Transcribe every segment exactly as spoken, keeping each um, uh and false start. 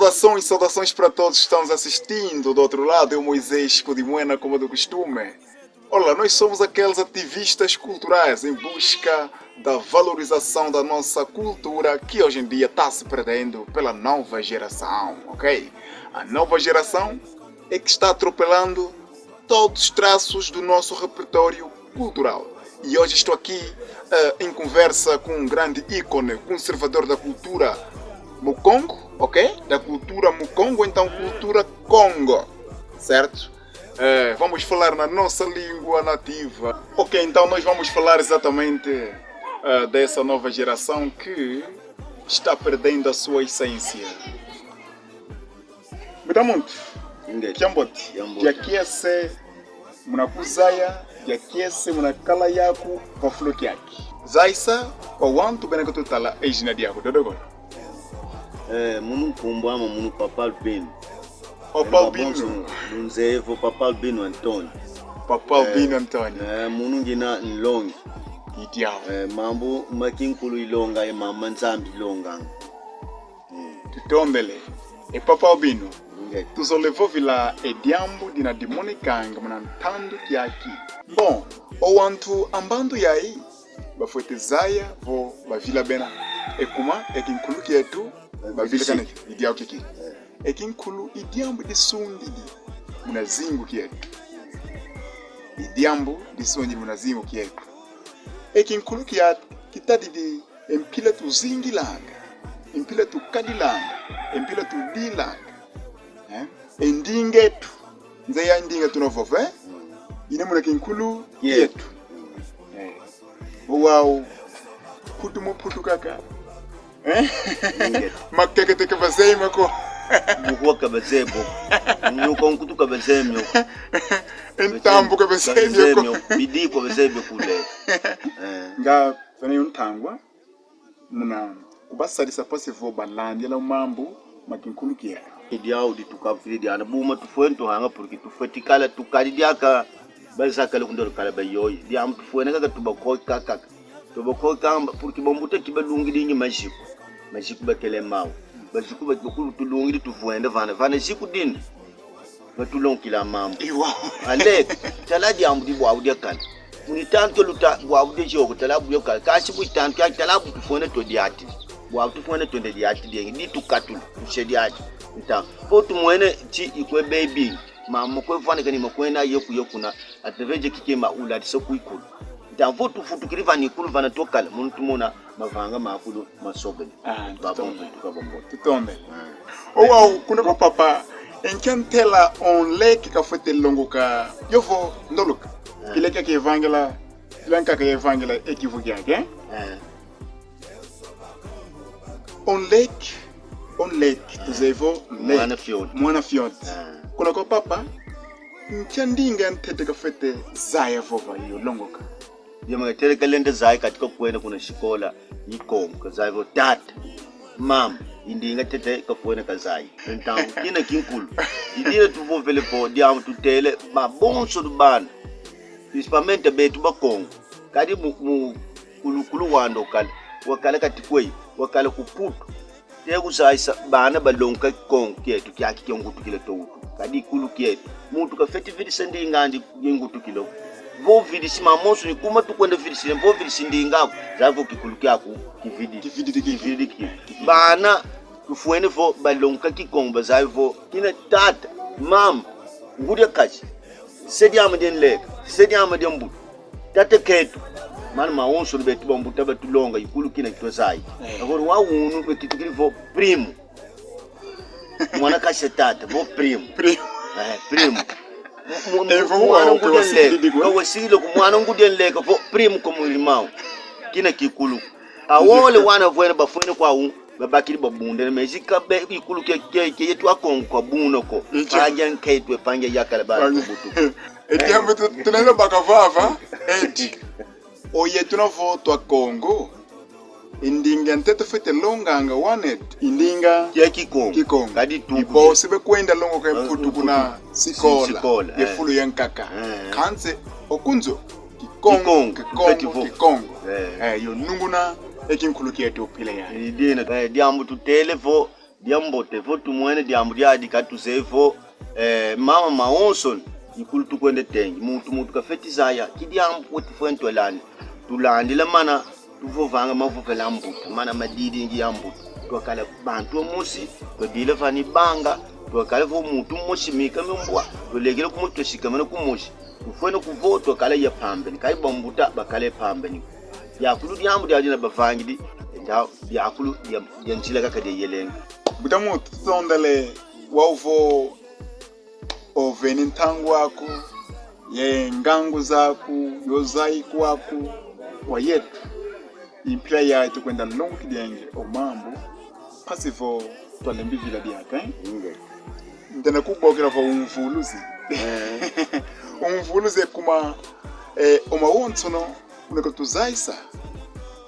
Saudações, saudações para todos que estão nos assistindo do outro lado. Eu, Moisés Codimwena, como do costume. Olá, nós somos aqueles ativistas culturais em busca da valorização da nossa cultura que hoje em dia está se perdendo pela nova geração, ok? A nova geração é que está atropelando todos os traços do nosso repertório cultural. E hoje estou aqui, eh, em conversa com um grande ícone, conservador da cultura Mukongo, ok? Da cultura Mukongo, então cultura Kongo, certo? Eh, vamos falar na nossa língua nativa. Ok, então nós vamos falar exatamente, eh, dessa nova geração que está perdendo a sua essência. Mbuta muntu, nge, kiambote, kiambote. Diakiese muna kuzaya, diakiese muna kala yaku va fulu kiaki. Zayisa kwa wantu bena kututala e zina diaku, dodokolo. Eh, munu nkumbu ame munu Papa Albino. Papa Albino. Nzeye vo Papa Albino Antonio. Papa Albino Antonio. Eh, munu ngina nlongi. Idiao. Eh, mambu ma kinkulu ilonga, e mambu ma Nzambi ilonga. Tutombele. E Papa Albino. Nge. Tuzolele vovila e diambu dina dimonekanga muna ntandu kiaki. Bon, o wantu a mbandu yayi bafwete zaya vo bavila bena. E kuma, e kinkulu kietu, bavila kana, idiao kiki. E kinkulu i diambu disungidi muna zingu kietu. I diambu disungidi muna zingu kietu. E kinkulu kia kitadidi e mpila tuzingilanga, e mpila tukadilanga, e mpila tudilanga. Eh? E ndinga etu. Nzeye ndinga tuna vova, eh? Ina muna kinkulu kietu. Eh. Wau, putu mu putu kaka. Eh? Makekete ka bazeye mako. Muhwa ka bazeye bo. Nyoko nkutu ka bazeye mio. Ntambu ka bazeye mio. Bidi kwa bazeye be kule. Eh. Nga fana yo ntangwa. Muna kubasadisa mpasi vo balandila mambu ma kinkulu kietu. Diau ditukavukidi diana buma tufwene tuhanga, porque tufwete kala tukadi diaka bazakala kundolo kala bayoyi. Diambu tufwene kaka tubakoki kaka. Tubakoki kamba, porque bambuta kibalungidingi maziku. Maziku bakele mau. Baziku ba-, bakulu tulungidi tufwene vana. Vana ziku dina. Batulongela mambu. Iwa. Ale, tala diambu di bwabu diakala. Muni tantu luta bwabu dia ziogo, tala bu diakala. Kasi bu tantu ya tala bu tufwene to diati. Bwabu tufwene to diati dienge, di tukatulu, tuse diati. Nta, vo tumwene ti ikwe baby. Mama kwe vana kani makwena yeku yeku na, através de kikema ula disa kuikulu. Nta, vo tufutukili vana ikulu vana twakala, munu tumona mavanga makulu masobele. Ah, babonso tutombele. Tutombele. Ah. Owau, kuna kwa papa, e nkia ntela o nleke kafwete longoka yovo ndoluka. Ah. Kileke kevangela, kilankaka yevangela e kivu kiaki, eh? Ah. O nleke, o nleke, ah, tuzeye vo nleke. Mwana fioti. Mwana fioti. Ah. Kuna kwa papa, nkia ndinga ntete kafwete zaya vova yo longoka? Diambu tete kalenda zaya kati kakwenda kuna sikola, i Kongo, kazaya vo tata, mama, i ndinga tete kakwenda kazaya. Ntangu kina kinkulu. I dina tuvovele vo, diambu tutele, babonso du bana. Principalmente betu Bakongo. Kadi mu, mu kulukulu wanda okala. Wakala kati kweyi, wakala ku Putu. Te kuzayisa bana balongoka Kikongo kietu, kiaki kia ngutukila towutu. Kadi ikulu kietu. Muntu kafwete vidisa ndinga andi ye ngutukila. Vo vidisi mamonso ni kuma tukwenda vidisila, vo vidisi ndinga aku, zaya vo kikulu kiaku kividi. Kividi kiki. Kividi kiki. Bana tufwene vo balongoka Kikongo, bazaya vo kina tata, mama, ngudi a kazi, se diame dia nleke, se diame dia mbuta. Tata ketu. Mana mawonso betu bambuta batulonga, ikulu kina kitwazaya. Eh. Agora wau unu, bekitukidi vo primo. Mwana kasi a tata, vo primo. Primo. Eh, primo. Mu-, mu-, evo mwana ngudi a nleke. Kawasikidi ko, mwana ngudi a nleke, vo primo como irmão. Kina kikulu. Awole wana vwene bafwene kwau. Babakidi babundene, mais ika be, ikulu kia, kia, kia yetu Akongo kwa buna ko. Icha. Pangia nketwe, pangia yakala bana kubutu. E diambu tu-, tunene baka vava, edi. O yetu na vo twa Kongo. I ndinga ntete fwete longanga wana etu. I ndinga kia Kikongo. Kikongo. Kadi tuku. Ibosi bekwenda longoka e Mputu kuna sikola. Sikola, ye fulu yankaka. Eh. Kansi, o kunzo. Kikongo, Kikongo, Kikongo, Kikongo. Eh. Eh, yo nunguna, e kinkulu kietu pila ya. I dina, eh, diambu tutele vo, Diambote, vo tumwene diambu diadi katuzeyi vo, eh, mama mawonso ikulu tukwenda tengi. Muntu, muntu kafeti zaya, ki diambu weti fwe ntwelani. Tulandila mana tuvovanga mavovela ambuta, mana madidingi ya mbuta. Twakala bantu amosi, twadila vani banga, twakala vo muntu mosi mika mimbwa, twalekela kumosi, twasikamana kumosi. Tufwene kuvo twakala ya pambeni, kai bambuta bakala ya pambeni. Diakulu diambu diadi na bavangidi, enda diakulu dia, dia nzila kaka dia yelenga. Mbuta muntu, tutondele wau vo oveni ntangu aku, ye ngangu zaku, yo zayi kwaku, kwa yetu. I mpila yayi tukwenda longokidenge o mambu, mpasi vo twalembi vila diaka, eh? Nge. Ntenda kubokela vo umvuluzi. Eh. Umvuluzi kuma, eh, o mawonsono una katuzayisa.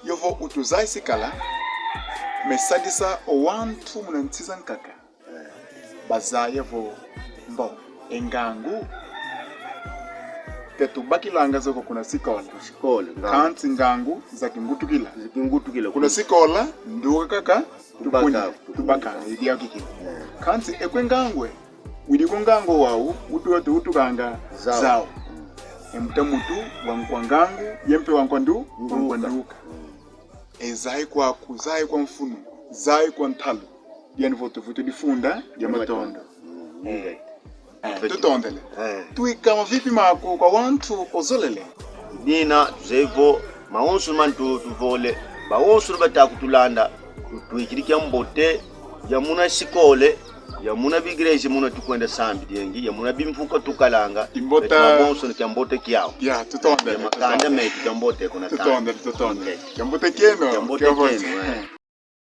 Yovo utuzayisi kala, mesadisa o wantu muna nsi zankaka. Bazaya vo mbo, e ngangu tetubakilanga zo ko kuna sikola. Sikola, ngangu. Kansi ngangu zakingutukila. Zakingutukila. Kuna sikola, nduka kaka, tubaka, tupuni, tupuni. Tubaka, idi akikila. Yeah. Kansi ekwe ngangu e, widi ko ngangu wau, utu, utu, utukanga zau. Zau. Mm. E mbuta muntu, wankwa ngangu, ye mpe wankwa ndu, nduka. Wankwa nduka. Mm. E zayi kwaku, zayi kwa mfunu, zayi kwa ntalu. Diani vo tuvutu difunda dia matondo. Mm. Eh. Eh, tutondele. Eh. Twika mavipi maku kwa wantu ozolele? Dina, tuzeyi vo, mawonso mani tu, tuvole, bawonso bata kutulanda, tu, twikidi kiambote, ya muna sikole, ya muna bigreja muna tukwenda sambi diengi, ya muna bimvuka tukalanga. Kimbota. Betu mawonso ni kiambote kiau. Ya, tutondele, ya makanda tutondele. Metu kiambote kuna tanga. Tutondele, tutondele. Kiambote kieno, kiambote kieno, eh.